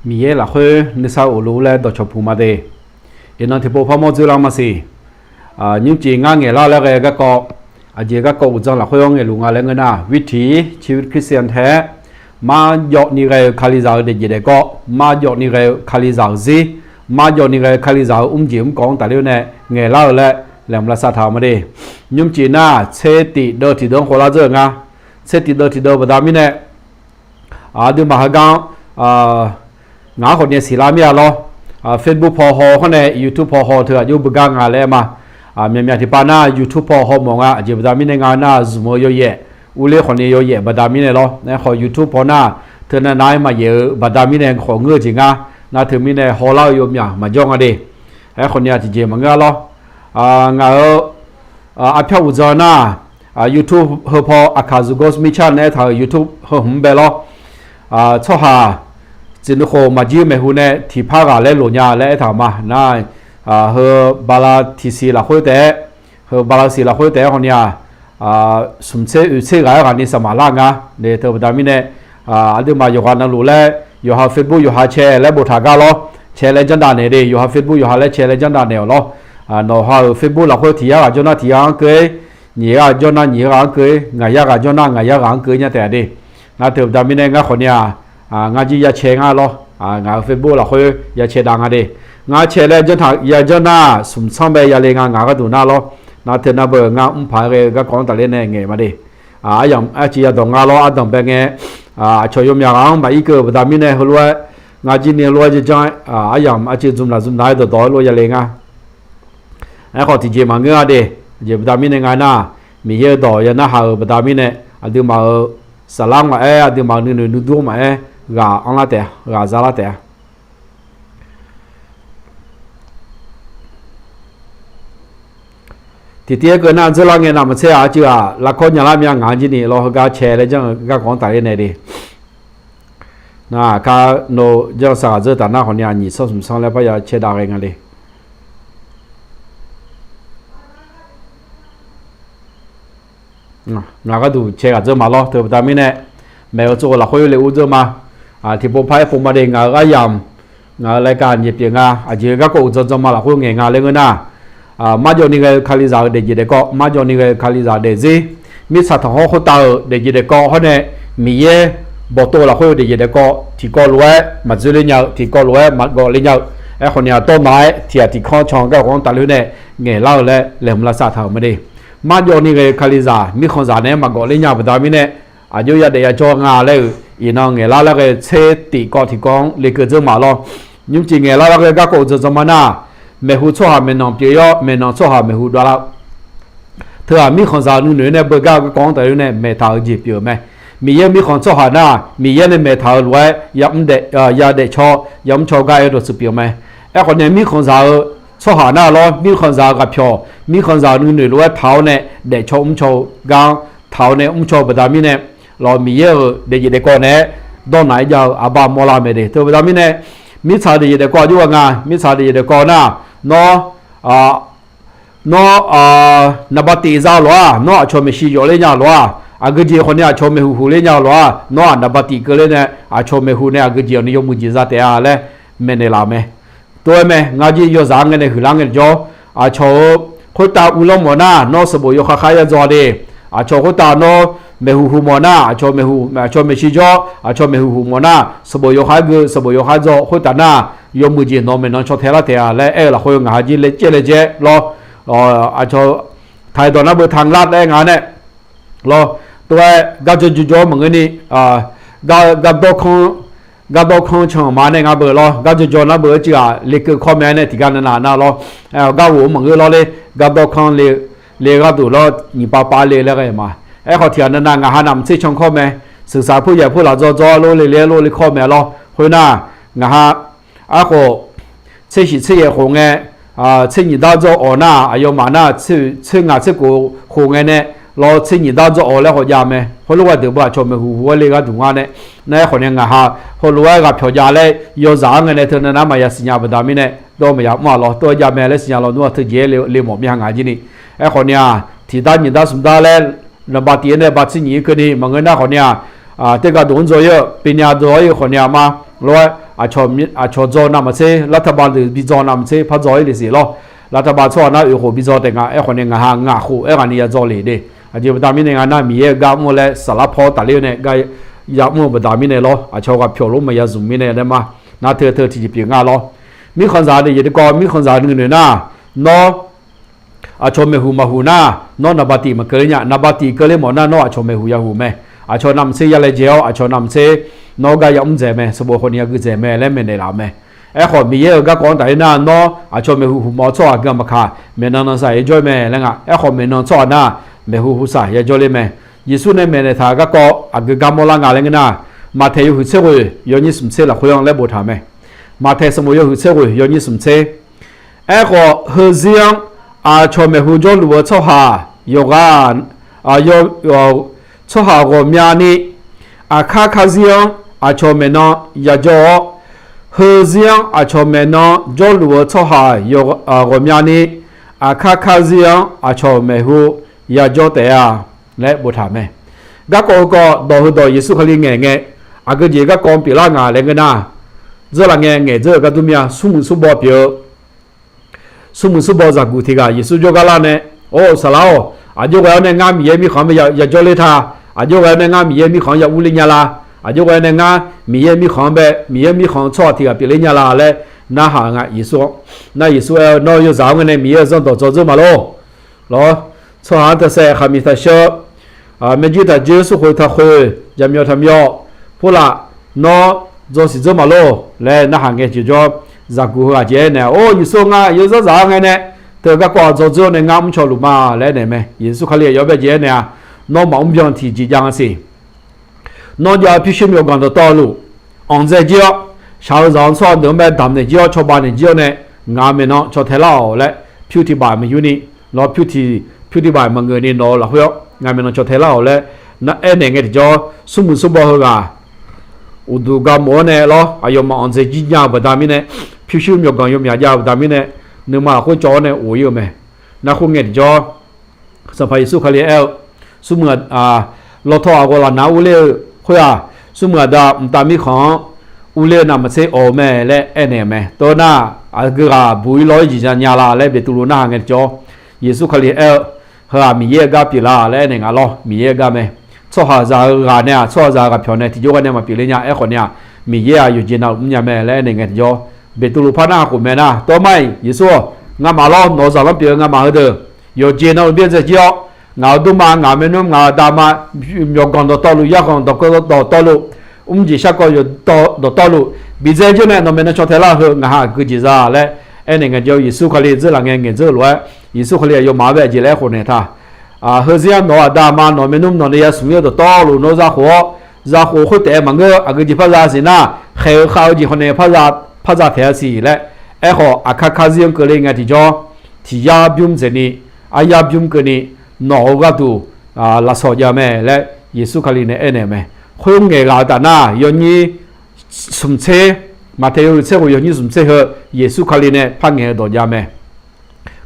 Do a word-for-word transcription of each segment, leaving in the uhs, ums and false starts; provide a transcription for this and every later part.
Miqyaer lafkhoer nuisar of luf-ur laer dawqcawq puq ma de. Iqnan tiqpov parmawr dzoerlar maqsiq. Nymrcif ngar ngaeqlar laer ghae garkawv, aqjeq garkawv uqdzan lafkhoer-anr ngaeqluf nga laer ngeur nar, วิถีชีวิตคริสเตียนแท้ marjawv ni ghae-eu Kalizaq-euq daefjeq daefkawv, marjawv ni ghae-eu Kalizaq-euq zir, marjawv ni ghae-eu Kalizaq-euq mrjeq mrkawv-anr tafler-awr nae ngaeqlar-eu laer laeqhmq lavsav taq-euq ma de. Nymrcif nar tser tiq deuv tiq deuv-anr khawvlar dzeur-euq nga. Tser tiq deuv tiq deuv baqda mirnae, aqduimaf heugar-anr ngaq-anr khawf nae siqlar mir-a lawr. Facebook paw haw khawr nae YouTube paw haw teu aqjox beugar nga laer ma. Myaqmyaq tiqpav nar YouTube paw haw mawf nga. Aqjeq baqda mirnae nga nar zmq-eu yawyaef, urler khawf nae yawyaef baqda mirnae lawr. Aerkhawf YouTube paw nar teunav nav-aer maqyaef-eu baqda mirnae khawf ngeur-eu jeq ngar. Nar teumirnae hawlar-eu yawmyaq maqjawr nga de. Aerkhawf nae tiqjeq maqngeur-a lawr. Ngaq-euq arpyar uqdzan nar, YouTube heupaw Aqkaq Zogos Mission nae aertaq-euq YouTube heu hmq-anr bae lawr. Tsawrhaq tsuif nuikhof maqjir maeqhu nae tiqpar ghaq laer loq nya laer aertaq-euq ma. Nar, heu bala tiqsiq lafkhoer taef-aer, heu bala siq lafkhoer taef-aer hawni-aq, smq tser oeq tser ghaq-aer ghaq ni saqmaq lar nga. Nae teu baqda mirnae, aqduimaf yawqghaq navluf laer yawqha Facebook yawqha cae laer boftaq gar lawr. Cae laer janrdav naeq de, yawqha Facebook yawqha laer cae laer janrdav naeq-awq lawr. Nawqha-euq Facebook lafkhoer tiq yar ghaq jawr nar tiq yar-anr keuv-ir, nyiq yar ghaq jawr nar nyiq yar ghaq-anr keuv-ir, ngaq yar ghaq jawr nar ngaq yar ghaq-anr keuv-ir nya taef-a de. Nar teu baqda mirnae ngar khawf ni-aq, ngar jir ya cae ngar lawr. Ngaq-euq Facebook lafkhoer ya cae dav nga de. Ngar cae laer ya janr nar smq tsanr bae yale nga ngaq gharduq nar lawr. Nar teu nar beu ngar mr paq-aer ghae-eu garkawv-anr tafler nae ngaeq ma de. Aryamq arciv yadawq nga lawr ardanq bae ngae, aqcawq yawmyaq ghaq-anr maqir keuv-eu baqda mirnae heulof-aer ngar jir ni heulof-aer janr-aer, aryamq arciv zmq naq zmq naq-aer dawqdawq-aer lof yale nga. Aerkhawf tiqjeq maqngeur-a de. Aqjeq baqda mirnae nga nar, Miqyaer-euq dawq ya narhaq-euq baqda mirnae, aqduimaf-euq saflar maqaer, aqduimaf-euq nuinoeq nuidur maqaer, ghaq anrlar taef-a, ghaq zalar taef-a. Tiqtiv-aer keuv nar dzeurlar ngae navmaqtser-aq arciv-aq lavkawr nyalar mya ngaq-anr jir ni lawr heugar cae laer janr-eu garkawv-anr tafler nae de. Nar kar nov janr saqghaq dzeur taf nar khawf ni-aq nyiq sanr smq sanr laer parya cae dav ghae nga le. Ngaq gharduq cae ghaq dzeur ma lawr teu baqda mirnae, maeq-eu tsov-eu lafkhoer le ur dzeur ma. Tiqpov par-aer pov ma de ngaq-euq aryamq, ngaq-euq laer ka nyaef pyeuf nga. Aqjeq garkawv uqdzan dzan ma lafkhoer ngaeq nga laer ngeur nar, marjawv ni ghae-eu Kalizaq-euq daefjeq daefkawv, marjawv ni ghae-eu Kalizaq daefzir, mirtsaq tanqkhawr khoertav-euq daefjeq daefkawv hawr nae, Miqyaer bawqtov lafkhoer-eu daefjeq daefkawv tiqkawv lof-aer maqdzoerler nya-eu, tiqkawv lof-aer maqgawv ler nya-eu, aerkhawf ni-aq dawr naq-aer tiq ghaq tiq kanr can garkawv-anr tafler nae ngaeqlar-eu laer laeqhmq lavsav taq-euq ma de. Marjawv ni ghae-eu Kalizaq mirkhanqzaq naeq-aer maqgawv ler nya-eu baqda mirnae, aqjox yadaef yajawr nga laer-euq iqnan ngaeqlar laer ghae tser tiqkawv tiqkawv-anr lekeuv dzeur ma lawr. Nymrcif ngaeqlar laer ghae garkawv uqdzan dzan ma nar, maeqhu tsawrhaq maeqnan pyeuf-ir-awr maeqnan tsawrhaq maeqhu dovlar-eu Teu-aq mirkhanqzaq-eu nuinoeq nae beugar-eu garkawv-anr tafler nae maeqtaq-eu jeq pyeuf-eu mae. Miqyaer mirkhanq tsawrhaq nar, Miqyaer nae maeqtaq-eu lof-aer yadaef caw, yamr caw gar-aer dawqtsuif pyeuf mae. Aerkhawf nae mirkhanqzaq-eu tsawrhaq nar lawr, mirkhanqzaq-eu ghaqpyawq, mirkhanqzaq-eu nuinoeq lof-aer taq-awr nae daefcaw mrcaw-eu gar-anr taq-awr nae mrcaw-eu baqda mirnae, lawr Miqyaer-euq daefjeq daefkawv naeq-aer dawr naq-aer jav-eu aqbar mawrlar mae de. Teu baqda mirnae, mirtsaq-eu daefjeq daefkawv aqjox gha nga, mirtsaq-eu daefjeq daefkawv nar, nawr, nawr naqba tif za-eu lof-aq, nawr aqcawq maeqshi yawf ler nya-eu lof-aq, aqgeujeq khawf ni aqcawq maeqhuq huq ler nya-eu lof-aq, nawr-aq naqba tif keuvler nae aqcawq maeqhuq nae aqgeujeq-awq ni yawmuiq jeq za taef-a laer maeqnaeq laf-eu mae. Tov-aer mae, ngar jir yawzaq-anr ngae nae huiqlar ngae jawr, aqcawq-euq khoertav uvlanr mawf nar, nawr sanqbof yawkhav khav yadzaw de. Aqcawq khoertav nawr maeqhuq huq mawf nar, aqcawq maeqhuq, aqcawq maeqshi jawr, aqcawq maeqhuq huq mawf nar, sanqbof yawkhav geu, sanqbof yawkhav dzaw khoertav nar, yawmuiq jeq nawq maeqnan caw tae lar taef-a laer aer-eu lafkhoer ngaq ha jir laejae laejae lawr. Aqcawq taq-iq dawq nar beu taq lar taef-aer nga nae lawr. Tov-aer gar jawr jawr jawr maqngeur ni, gar, gar dawrkanr, gar dawrkanr can ma nae nga beu lawr. Gar jawr jawr nar beu-aer civ ghaq lekeuv kawr mae nae tiqgar navnav nar lawr. Gar ghof-anr maqngeur lawr le, gar dawrkanr le, le gharduq lawr nyiq pav pav le laer ghae ma. Aerkhawf tiq ghaq navnav ngaq ha navmaqtser can kawr mae. Sheuqsaq pur yaeq pur laf dzaw dzaw lor le le-aer lor le kawr mae lawr. Khoernar, ngaq ha, aerkhawf, tser shiq tser yaeq khof ngae, tser nyiq dar dzaw awq nar, aqyawfmaf nar, tser ngaq tser kof khof ngae nae, lawr tser nyiq dar dzaw awq laer khawf jav mae. Khoerlof gharduq beu aqcawq maeqhuq huq-aer le gharduq nga nae, nar aerkhawf nae ngaq ha, heulof-aer ghaqpyawq jav laer yawzaq-anr ngae nae teu navnav maqya siqnya baqda mirnae, dawr maqya mr-a lawr, tov-aer jav mae laer siqnya lawr, nmr-aq teujeq-aer le mawf mir-a ngaq jir ni. Aerkhawf ni-aq, tiq dar nyiq dar smq dar laer, naqba tif-aer nae ba tser nyiq-ir keuvni maqngeur nar khawf ni-aq, teugar dawq-anr dzaw-ir-eu, piniav dzaw-ir-eu khawf ni-aq ma, lawr-aer, aqcawq dzaw navmaqtser, lavtaqbaq deuq bi dzaw navmaqtser par dzaw-ir le siq lawr. Lavtaqbaq tsawrhaq nar oeq khof bi dzaw taef nga. Aerkhawf nae ngaq ha ngaq khof aer ghaq ni ya dzaw le de. Aqjeq baqda mirnae nga nar, Miqyaer-euq gar mr-eu laer saflar paw tafler-eu nae gar ya mr-eu baqda mirnae lawr. Aqcawq ghaq pyawq lof maqya zmq mirnae laer ma. Nar teu teu tiqjeq pyeuf nga lawr. Mirkhanqzaq de yaeq tiqkawv, mirkhanqzaq nuinoeq nar, nawr aqcawq maeqhuq maqhuq nar, nawr naqbaqtif maqkeuvler nya. Naqbaqtif keuvler mawf nar, nawr aqcawq maeqhuq yahuq mae. Aqcawq navmaqtser ya laejae-awr, aqcawq navmaqtser nawr gar ya mr dzaeq mae. Sanqbof khawf ni ya gui dzaeq mae laer maeqnaeq laf-euq mae. Aerkhawf, Miqyaer-euq garkawv-anr tafler nar, nawr aqcawq maeqhuq huq mawf-eu tsawrhaq guiqlanq maqkaq, maeqnan nan saq ya jawr-ir mae laer nga. Aerkhawf, maeqnan tsawrhaq nar, maeqhuq huq saq ya jawr ler mae. Yeqsur nae maeqnaeq taq-euq garkawv aqgeu gar mawrlar nga laer ngeur nar, Maqtaeq yawhuiq tser ghoeq yawnyir smq tser lafkhoer-anr laer boftaq mae. Maqtaeq sanqbof yawhuiq tser ghoeq yawnyir smq tser. Aerkhawf, heuzir-anr aqcawq maeqhu jawrluf-eu tsawrhaq yawqghaq, tsawrhaq ghawqmyani aqkar karzir-anr aqcawq maeqnan yajawr-awr, heuzir-anr aqcawq maeqnan jawrluf-eu tsawrhaq ghawqmyani aqkar karzir-anr aqcawq maeqhu yajawr taef-a laer boftaq mae. Garkawv heukawv dawq heudawq Yeqsur Kali ngaeq ngae, aqgeu jeq garkawv pyeuflar nga laer ngeur nar, dzeurlaf ngae ngaeq dzeur-eu gar dur mir-a. Smrmuiq smrbaw pyeuf-eu smrmuiq smrbaw zaqguq tiq ghaq Yeqsur jawrgar lar nae, Or, saqlaq-or, aqjox ghae-awr nae ngar Miqyaer mirkhanq-anr bae ya jawr ler ta. Aqjox ghae-awr nae ngar Miqyaer mirkhanq-anr ya urler nya la. Aqjox ghae-awr nae ngar Miqyaer mirkhanq-anr bae, Miqyaer mirkhanq-anr tsawrhaq tiq ghaq pyeufler nya la laer narhaq-eu nga Yeqsur-anr. Nar Yeqsur aer-eu, Nawr yawzaq-anr ngae nae Miqyaer-euq zanrdawq dzaw dzeur maqlor. Lawr, tsawrhaq-anr taqsaef khaqmiq taqsheu, maerjuir taqjuir, smrkhoeq taqkhoeq, jaqmyawf taqmyawf, purlaf, nawr dzaw siq dzeur maqlor laer narhaq ngae tiqjawr, zaqguq heughaq jeq aernaeq-a, Or, Yeqsur ngar yawzanr zaq-anr ngae nae teu garkawv-aq dzaw dzeur nae ngar mrcaw luf ma laer aernaeq mae. Yeqsur Kali aqyawf bae jeq aernaeq-a, Nawr maqmr byan tiqjeq jav-a siq. Nawr jav-eu pyurshuir myawqganq dawqtawvluf, anqdzae jir-awr, shaq-eu zaq-anr tsawrhaq deuq-anr bae damq naeq jir-awr, cawba naeq jir-awr nae, ngaq maeqnan caw tae lar-awq laer, pyur tiq baf maqyur ni, lawr, pyur tiq baf maqngeur ni nawq-eu lafkhoer-awr ngaq maeqnan caw tae lar-awq laer aernaeq ngae tiqjawr, smrmuiq smrbaw heughaq uqduq ga mof-awr nae lawr, aqyawfmaf anqdzae jir nya-eu baqda mirnae, pyurshuir myawqganq yawmyaq jav-eu baqda mirnae, nuima lafkhoer cawv-awr nae of-ir-eu mae. Nar khoerngae tiqjawr, Sanqpaq Yeqsur Kali aer-eu, smrmuiq, lawtaw aqghawq lafnaq-anr urler-eu khoer-aq, smrmuiq aqda mqtav mirkhanq-anr urler-eu navmaqtser awq-eu mae laer aernaeq-eu mae. Teunar, aqgeu ghaq buq-ir lawr-ir jeq nya la laer Beqtuvluv narhaq ngae tiqjawr, Yeqsur Kali aer-eu, Heughaq Miqyaer-euq gar pyeuflar laer aernaeq nga lawr, Miqyaer-euq gar mae. Tsawrhaqzaq-eu ghaq nae-aq, tsawrhaqzaq-eu ghaqpyawq nae tiqjawr ghae nae maqpyeuf ler nya. Aerkhawf ni-aq, Miqyaer-aq yawqjeq navluf mr nya mae laer aernaeq ngae tiqjawr, Beqtuvluv par narhaq khof mae nar, Tawr mar-iq, Yeqsur-or, ngamaf lawr, nawq-eu zaqlanr pyeuf-eu ngamaf heudeuq, yawqjeq navluf byaerdzae jir-awr, ngaq-euq dmrma, ngaq-euq maernmr, ngaq-euq daqma, myawqganq dawqtawvluf, yarkhanq dawqkawv dawqtawvluf, mrjeq sharkawv yawqdawq dawqtawvluf, biqdzae jir nae nawq maeqnan caw tae lar-eu heu ngaq ha aqgeu jeq za laer aernaeq ngae tiqjawr, Yeqsur Kali dzeurlaf ngae ngaeq dzeur-eu lof-aer, Yeqsur Kali aqyawfmaf-anr bae aqjeq laer aerkhof naeq ta. Heuzir-anr nawq-eu aqda aqma, nawq-eu maernmr, nawq nae ya smq-ir-eu dawqtawvluf nawr zakhof-awr, zakhof khoer taef-aer maqngeur, aqgeu jeq par za siq nar, khaeq-eu khav-eu jeq khawf nae par za taeq-a siq laer. Aerkhawf, aqkar karzir-anr keuvle ngae tiqjawr, tiq yar bymr dzaeqni, aryar bymr keuvni, nawq-eu gharduq lafsawq jav mae laer Yeqsur Kali nae aernaeq-eu mae. Khoerngaeq ghaq-eu taf nar, yawnyir smq tser, Maqtaeq yawhuiq tser ghoeq yawnyir smq tser heu, Yeqsur Kali nae par ngaeq-eu dawq jav mae.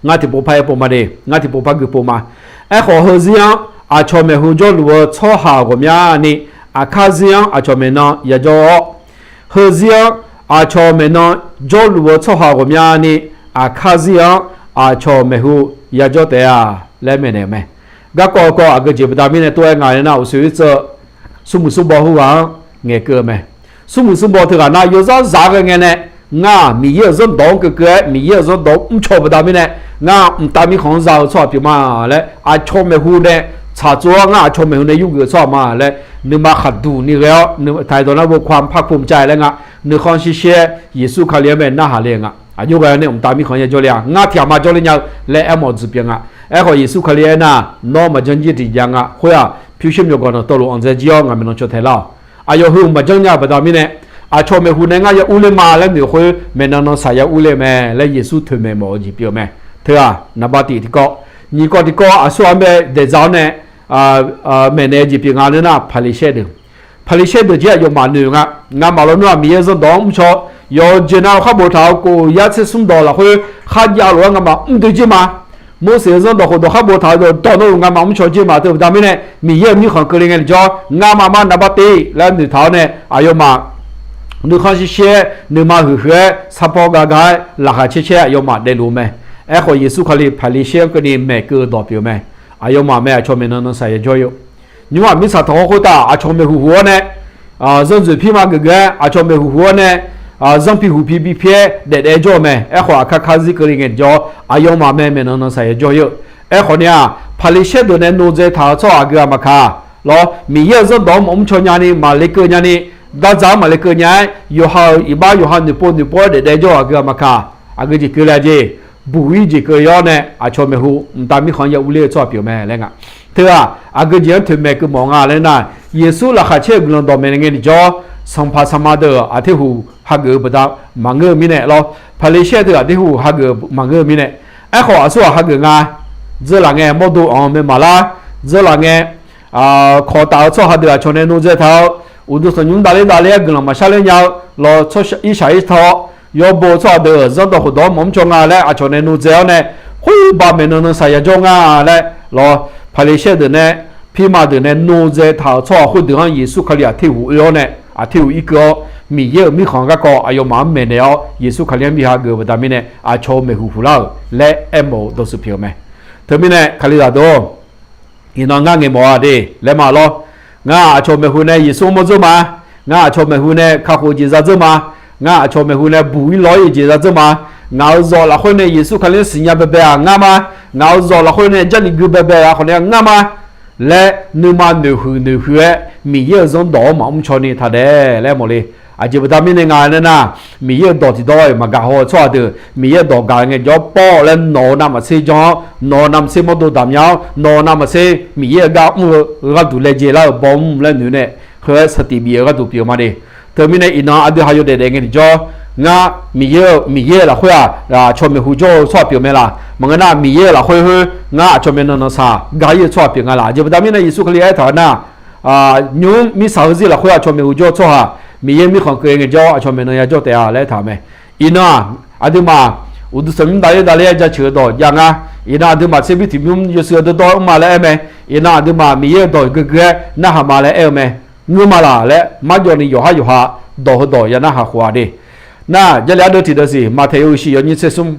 Ngar tiqpov par aer pov ma de, ngar tiqpov par gui pov ma. Aerkhawf, heuzir-anr aqcawq maeqhu jawrluf-eu tsawrhaq ghawqmyani, aqkar zir-anr aqcawq maeqnan yajawr-awr, heuzir-anr aqcawq maeqnan jawrluf-eu tsawrhaq ghawqmyani, aqkar zir-anr aqcawq maeqhu yajawr taef-a laer maeqnaeq-eu mae. Garkawv kawv aqgeu jeq baqda mirnae tov-aer ngaq nae nar, uqshoe-ir tseuv smrmuiq smrbaw heughaq-anr ngaeqkeuv-eu mae. Smrmuiq smrbaw teughaq nar, yawzanr zaq-eu ghae ngae nae, ngar-aq Miqyaer-euq zanrdawq-anr keuvkeuv-aer, Miqyaer-euq zanrdawq mrcaw-eu baqda mirnae, ngar mqtav mirkhanq-anr za-eu tsawrhaq pyeuf ma laer, aqcawq maeqhu nae tsaqtsov-awr, ngar aqcawq maeqhu nae yurgeuf-eu tsawrhaq ma laer, nuima khaqduq ni ghae-awr, taqdawq nar bo kawv par pov mqcav-aer laer nga, nuikhanr shir shir-aer Yeqsur Kali-anr bae narhaq le-eu nga. Aqjox ghae-awr nae mqtav mirkhanq-anr ya jawr le-a, ngar tiq ghaq ma jawr le nya-eu laer aermawf dzuif pyeuf nga. Aerkhawf, Yeqsur Kali aernar, nawr maqjanr jir tiq jav nga. Khoer-aq, pyurshuir myawqganq dawqtawvluf anqdzae jir-awr ngaq maeqnan caw taeq lar-awq. Aqyawf heu maqjanr nya-eu baqda mirnae, aqcawq maeqhu nae ngar ya urler ma laer noeq khoer, maeqnan nan saq ya urler-eu mae laer Yeqsur toeqmaeq mawf-eu jeq pyeuf-eu mae. Teu-aq, naqba tiq tiqkawv, nyiq kawv tiqkawv aqsur-anr bae daeqdza-awr nae maeqnaeq-eu jeq pyeuf nga. Nar nar, Paqliqsaer deuq, Paqliqsaer deuq jir aqyawfmaf noeq nga. Ngamaf lawnmr-aq Miqyaer-eu zanrdawq-anr mrcaw, yawqjeq navluf khar boftaq-eu kof yar tser smr dawq lafkhoer kharjav lof-aer ngamaf mrdui jir ma. Morseq-eu zanrdawq khofdawq khar boftaq-eu dawqdawq navluf ngamaf mrcaw jir ma. Teu baqda mirnae, Miqyaer-euq mirkhanq keuvle ngae tiqjawr, ngamaf ma naqba tiq laer noeqtaq-awr nae aqyawfmaf nuikhanr shir shir-aer, nuima huiq huiq-aer, sarpawr ga ga-aer, laqkhaq caer caer aqyawfmaf daefluf-eu mae. Aerkhawf, Yeqsur Kali Paqliqsaer-anr keuvni maeq keuv-eu dawq pyeuf-eu mae. Aqyawfmaf mae aqcawq maeqnan nan saq yajawr-ir-eu. Nymrma mirtsaq tanqkhawr khoertav aqcawq maeqhuq huq-awr nae, zanrdzoeq pirma geuf geuf-aer aqcawq maeqhuq huq-awr nae, zanrpi huqpi bipir-aer daefdaef jawr-eu mae. Aerkhawf, aqkar kar zir keuvle ngae tiqjawr, aqyawfmaf mae maeqnan nan saq yajawr-ir-eu. Aerkhawf ni-aq, Paqliqsaer deuq nae nodzae taq-euq tsawrhaq aqgeu-aq maqkaq lawr, Miqyaer-euq zanrdawq-anr maqmr caw nyani, maqle keuv nyani, dardzaq-anr maqle keuv nya-aer, yawqha-euq iqbax yawqha noeqpov noeqpov-aer daefdaef jawr-eu aqgeu-aq maqkaq, aqgeu jeq keuvle-a jeq, buq-ir jeq keuv-awr nae aqcawq maeqhu mqtav mirkhanq-anr ya urler-eu tsawrhaq pyeuf mae laer nga. Teu-aq, aqgeu jeq-anr toeqmaeq keuv mawf nga laer nar, Yeqsur laqkhaq caer-eu guiqlanq dawqmaeq nae ngae tiqjawr, sanqpaq sanqma deuq aqterhuq hageuf-eu baqda maqngeur-eu mirnae lawr, Paqliqsaer deuq aqterhuq hageuf-eu maqngeur-eu mirnae. Aerkhawf, aqsurghaq hageuf nga. Dzeurlaf ngae mawrdo anq-eu mae maqlar. Dzeurlaf ngae, kawq taf-eu tsawrhaq deuq aqcawq nae nodzae taq-eu, uqduq tanqnymr davler davler-aer guiqlanq maqshar ler nya-eu lawr, irshaq irtaw-awr, yawbo-eu tsawrhaq deuq zanrdawq khofdawq-anr maqmr caw nga laer aqcawq nae nodzae-awr nae, khoer ba maeqnan nan saq yajawr nga laer lawr, Paqliqsaer deuq nae, pirma deuq nae nodzae taq-euq tsawrhaq khoerdeuq-anr Yeqsur Kali aqterhuq oe-awr nae, aqterhuq irkeuv-awr, Miqyaer-euq mirkhanq garkawv aqyawfmaf-anr maeqnaeq-awr, Yeqsur Kali-anr bi hageuf-eu baqda mirnae aqcawq-eu maeqhuq huqlar-euq laer aermawf-eu dawqtsuif pyeuf-eu mae. Teumirnae Kalizaq deuq-or, iqnan ngar ngaeqmawf-a de laer ma lawr. Ngar aqcawq maeqhu nae Yeqsur-anr mawrdzeur ma. Ngar aqcawq maeqhu nae kakhof-eu jeq zadzeur ma. Ngar aqcawq maeqhu nae buq-ir lawr-ir-eu jeq zadzeur ma. Ngaq-euq zawq lafkhoer nae Yeqsur Kali-anr siqnya baebae-aq ngar ma. Ngaq-euq zawq lafkhoer nae Jarlif gui baebae-aq khawf nae ngar ma laer, nuima noeqhuiq noeqhuiq-aer Miqyaer-euq zanrdawq-anr maqmr caw ni taq dae laer mawf le. Aqjeq baqda mirnae nga laer nar, Miqyaer-euq dawq tiqdawr-iq maqgaq haw-eu tsawrhaq deuq Miqyaer-euq dawq gaq ngae jawr pawr laer nawq-euq navmaqtser jan-awr, nawq-euq navmaqtser mawrdo damq nya-awr, nawq-euq navmaqtser Miqyaer-euq gar mr-eu gharduq laejae lar-euq baw mr laer noeq nae, heu-aer saqtiq bif-eu gharduq pyeuf-eu ma de. Teumirnae iqnan aqdui ha yawdaef daef ngae tiqjawr, ngar Miqyaer-eu Miqyaer-euq lafkhoer-aq, aqcawq maeqhu jawr-eu tsawrhaq pyeuf mae laf. Maqngeur nar Miqyaer-euq lafkhoer khoer ngar aqcawq maeqnan nan saq gar-ir-eu tsawrhaq pyeuf nga laf. Aqjeq baqda mirnae Yeqsur Kali aertaq-eu nar, nymr mirtsaq heuzir lafkhoer aqcawq maeqhu jawr-eu tsawrhaq Miqyaer mirkhanq keuv ngae jawr aqcawq maeqnan ya jawr taef-a laer aertaq-eu mae. Iqnan-aq, aqduimaf uqduq tanqnymr davler davler-aer jaceuq-eu dawq jav ngar. Iqnan aqduimaf tserbymr tiqbymr yawshuif-eu dawrdawr-anr ma laer aer mae. Iqnan aqduimaf Miqyaer-euq dawq-iq gui gui-aer narhaq ma laer aer-eu mae. Ngeur ma laq laer marjawv ni yawqhar yawqha dawq heudawq ya narhaq khof-a de. Nar, Jarlif ardeuv tiqdeuv siq, Maqtaeq yawhuiq shif yawnyir tser smr.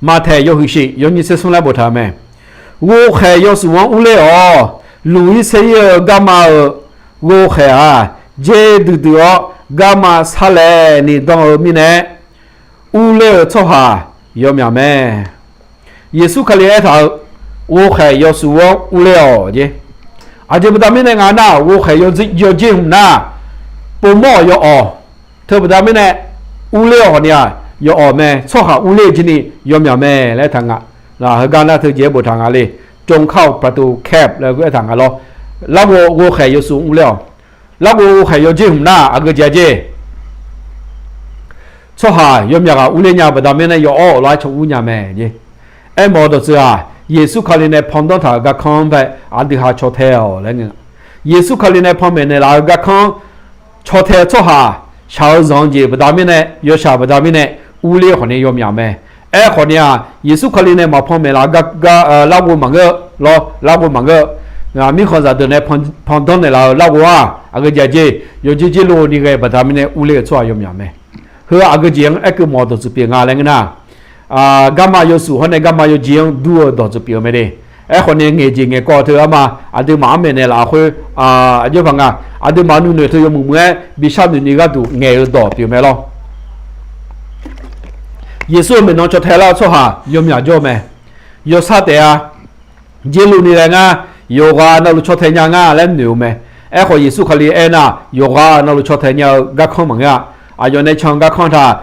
Maqtaeq yawhuiq shif yawnyir tser smr laer boftaq-eu mae. Ghovkhaeq yawsuf-anr urler-awq. Luq-ir saer-ir-eu garma-euq ghovkhaeq-aq, dzer duidui-awr garma sarlaev ni dan-eu mirnae, urler-euq tsawrhaq yawmyaq mae. Yeqsur Kali aertaq-eu, ghovkhaeq yawsuf-anr urler-awq jer. Aqjeq baqda mirnae nga nar, ghovkhaeq yawdzer hmq nar, povmawr-awq yawawq. Teu baqda mirnae, urler-awq ni-aq yawawq mae, tsawrhaq urler-eu jir ni yawmyaq mae laer taq nga. Heugar nar teujeq-aer boftaq nga le. จงเข้าประตูแคบ laer aertaq nga lawr. Larghov ghovkhaeq yawsuf urler-awq. Larghov ghovkhaeq yawdzer hmq nar aqgeu jeq-a jer. Tsawrhaq yawmyaq ghaq urler nya-eu baqda mirnae yawawr-awq laer caw ur nya mae jer. Aermawf-eu dawqtsuif-aq, Yeqsur Kali nae pandanr taq-euq garkanr bae aqdui ha caw tae-awq laer ngeur. Yeqsur Kali nae panmaeq naeqlaf-eu garkanr caw tae-eu tsawrhaq shaq-eu zanq-eu jeq baqda mirnae, yawshaq baqda mirnae, urler khawf ni yawmyaq mae. Aerkhawf ni-aq, Yeqsur Kali nae maqpan maeqlaf gar, larghov maqngeur-eu lawr, larghov maqngeur-eu. Mirkhanqzaq deuq nae pandanr naeqlaf-eu larghov-aq, aqgeu jeq-a jer, yawdzer dzer lo ni ghae baqda mirnae urler-eu tsawrhaq yawmyaq mae. Heu aqgeu jeq-anr aerkeuv mawf-eu dawqtsuif pyeuf nga laer ngeur nar, garma yawsuf hawr nae garma yawdzer-anr dur-eu dawqtsuif pyeuf-eu mae de. Aerkhawf ni ngaeq jeq ngaeq kawv teu arma, aqduimaf-anr maeqnaeq laf-eu khoer, aqjox paq nga, aqduimaf nuinoeq teu yawmuiq muiq-aer bishar noeq ni gharduq ngaeq-eu dawq pyeuf mae lawr. Yeqsur-euq maeqnan caw tae lar-eu tsawrhaq yawmyaq jawr-eu mae. Yawshar taef-a. Dzer lo ni ghae ngar, yawqghaq navluf caw tae nya nga laer noeq-eu mae. Aerkhawf Yeqsur Kali aernar, yawqghaq navluf caw tae nya-eu garkanr maqngeur-a. Aqyawf nae can-eu garkanr taq,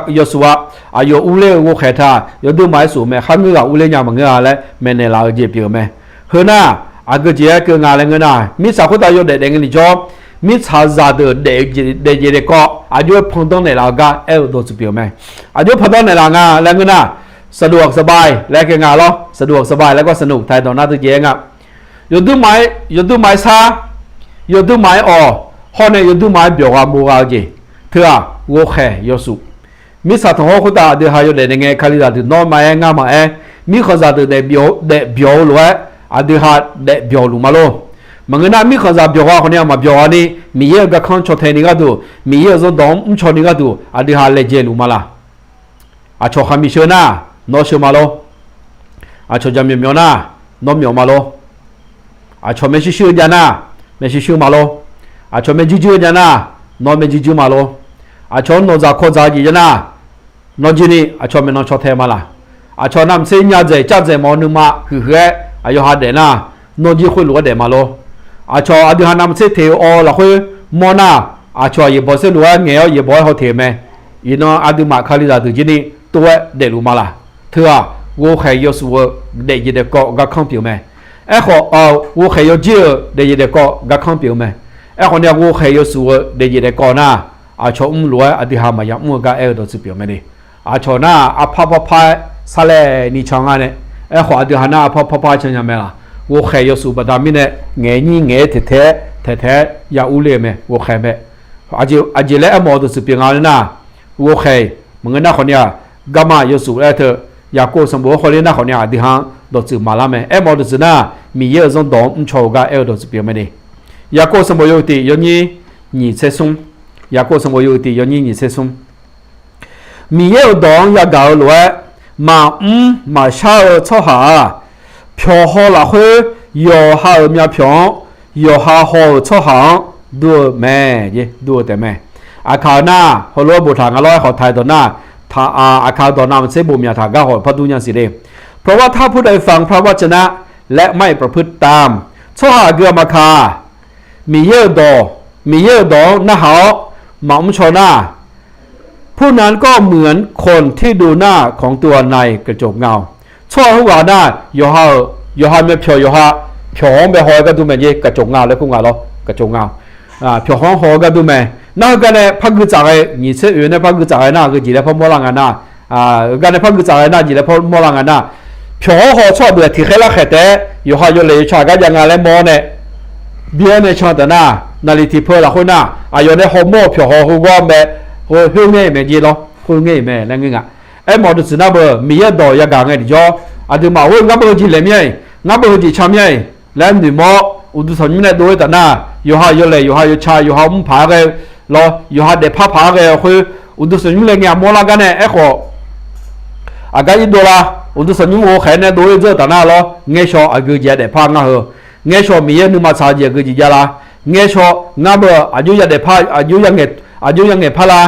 yawsuf-a, aqyawf urler-eu ghovkhaeq taq yawduirmaf-aer suf-eu mae, kharngeur ghaq urler nya maqngeur-a laer maeqnaeq laf-eu jeq pyeuf-eu mae. Heu nar, aqgeu jeq-aer keuv nga laer ngeur nar, mirtsaq khoertav yawdaef daef ngae ni jawr, mirtsaqzaq deuq daef jeq daef kawv aqjox-aer pandanr naeqlaf-eu gar aer-eu dawqtsuif pyeuf-eu mae. Aqjox pandanr naeqlaf nga laer ngeur nar, สะดวกสบาย laer keuv nga lawr, สะดวกสบาย laer gar สนุก taq-aer dawq nar teu jeq-aer nga. Yawduirmaf-aer, yawduirmaf-aer sar, yawduirmaf-aer awq, hawr nae yawduirmaf-aer byawq gha mo gha-eu jeq, teu-aq ghovkhaeq yawsuf. Mirtsaq tanqkhawr khoertav aqdui ha yawdaef daef ngae, Kalizaq deuq nawr maqaer ngar maqaer, mirkhanqzaq deuq daef byawq-eu lof-aer aqdui ha daef byawq luf ma lor. Maqngeur nar, mirkhanqzaq byawq gha khawf ni-a maqbyawq gha ni, Miqyaer-euq garkanr caw tae ni gharduq, Miqyaer-euq zanrdawq-anr mrcaw ni gharduq, aqdui ha laejae luf ma laq. Aqcawq khaqmiq sheu nar, nawr sheu ma lor. Aqcawq jaqmyawf myawf nar, nawr myawf ma lor. Aqcawq maershuir shuir-eu jav nar, maershuir shuir ma lor. Aqcawq maerjuir juir-eu jav nar, nawr maerjuir juir ma lor. Aqcawq-anr nawqdzaq kawqdzaq-eu jeq jav nar, nawr jir ni aqcawq maeqnan caw tae ma laq. Aqcawq navmaqtser nyadzaeq cavdzaeq mawf-eu nuima huiqhuiq-aer aqyawf ha daef nar, nawr jir khoerlof-aer daef ma lor. Aqcawq aqdui ha navmaqtser teq-eu awv lafkhoer mawr nar, aqcawq-aq yaeqbawq saerlu-aer ngaeq-awr yaeqbawq-aer haw teq-euq mae. Iqnan aqduimaf Kalizaq deuq jir ni tov-aer daefluf ma laq. Teu-aq, ghovkhaeq yawsuf-eu daefjeq daefkawv garkanr pyeuf mae. Aerkhawf, ghovkhaeq yawjir-euq daefjeq daefkawv garkanr pyeuf-eu mae. Aerkhawf ni-a, ghovkhaeq yawsuf-eu daefjeq daefkawv nar, aqcawq mrlof-aer aqdui ha maqya mr-eu gar aer-eu dawqtsuif pyeuf mae le. Aqcawq nar, arpar parpar-aer sarlaer ni can nga nae, aerkhawf aqdui ha nar arpar parpar-aer can nya mae laq. Ghovkhaeq yawsuf baqda mirnae ngaeq-aer nyir ngaeq-aer taeqtaeq-aer taeqtaeq-aer ya urler-eu mae, ghovkhaeq mae. Aqjeq laer aermawf-eu dawqtsuif pyeuf nga-eu nar, ghovkhaeq maqngeur nar khawf ni-aq, garma yawsuf laer teu, Yaqkov sanqbof-anr khawf ler nar khawf ni-aq, aqdui ha-anr dawqtsuif maqlar mae. Aermawf-eu dawqtsuif nar, Miqyaer-euq zanrdawq-anr mrcaw-eu gar aer-eu dawqtsuif pyeuf mae le. Yaqkov sanqbof yawhuiq tiq yawnyir nyiq tser smr. Yaqkov sanqbof yawhuiq tiq yawnyir nyiq tser smr. Miqyaer-euq dawq-anr yagaq-eu lof-aer, maqmr maqshar-eu tsawrhaq-aq, pyawqhaw lafkhoer yawqha-euq myavpyawq-anr, yawqha haw-euq tsawrhaq-anr dur-eu mae. Dur-eu taef mae. Aqkaq-eu nar, heulof-aer boftaq nga lawr, aerkhawf taq-eu dawq nar, taq-a, aqkaq-eu dawq navmaqtser bof myaq taq gar haw-euq par dur nya siq le. เพราะว่าถ้าผู้ใดฟังพระวจนะ และไม่ประพฤติตาม tsawrhaq aqgeu aqma kaq, Miqyaer-euq dawq, Miqyaer-euq dawq-anr narhaq-awr maqmr caw nar, ผู้นั้นก็เหมือนคนที่ดูหน้าของตัวในกระจกเงา Tsawrhaq khoerghaq nar, yawqha-euq, yawqha myavpyawq yawqha pyawq-anr bae haw-aer gar dur mae jeq, กระจกเงา laer kur nga lawr, กระจกเงา. Pyawq haw-anr haw-eu gar dur mae. Nar heugar nae par gui tsaf ghae, nyiq tser oeq nae par gui tsaf ghae nar, aqgeu jeq laer par mawrlar nga nar, heugar nae par gui tsaf ghae nar, jeq laer par mawrlar nga nar, pyawq haw-anr haw-eu tsawrhaq deuq-aq tiqkhaer larkhaeq taef-aer yawqha yawlaeq yawca aqgar jav nga laer mawr nae, byaer nae can taf nar, naqliq tiqpeu lafkhoer nar, aqyawf nae hawmawr-euq pyawq haw heugar mae, khoer ngaer-iq mae jeq lawr, khoer ngaer-iq mae laer ngeur nga. Aermawf-eu dawqtsuif nar beu, Miqyaer-euq dawq yagaq ngae tiqjawr, aqduimaf-or, ngar beu heujeq laeq mir-a-iq, ngar beu heujeq ca mir-a-iq laer noeqmawr-awr, uqduq tanqnymr nae dov-ir taf nar, yawqha yawlaeq, yawqha yawca, yawqha mr paq-aer ghae lawr, yawqha daefpar paq-aer ghae-eu khoer, uqduq tanqnymr laer ngae mawrlar gar nae aerkhawf, aqgar irdov la, uqduq tanqnymr ghovkhaeq nae dov-ir dzeur-eu taf nar lawr, ngaershaw aqgeu jeq-a daefpar ngar heu, ngaershaw Miqyaer nuima tsaq-eu jeq aqgeu jeq jav la, ngaershaw ngar beu aqjox ya daefpar, aqjox ya ngaeq, aqjox ya ngaeqpar la,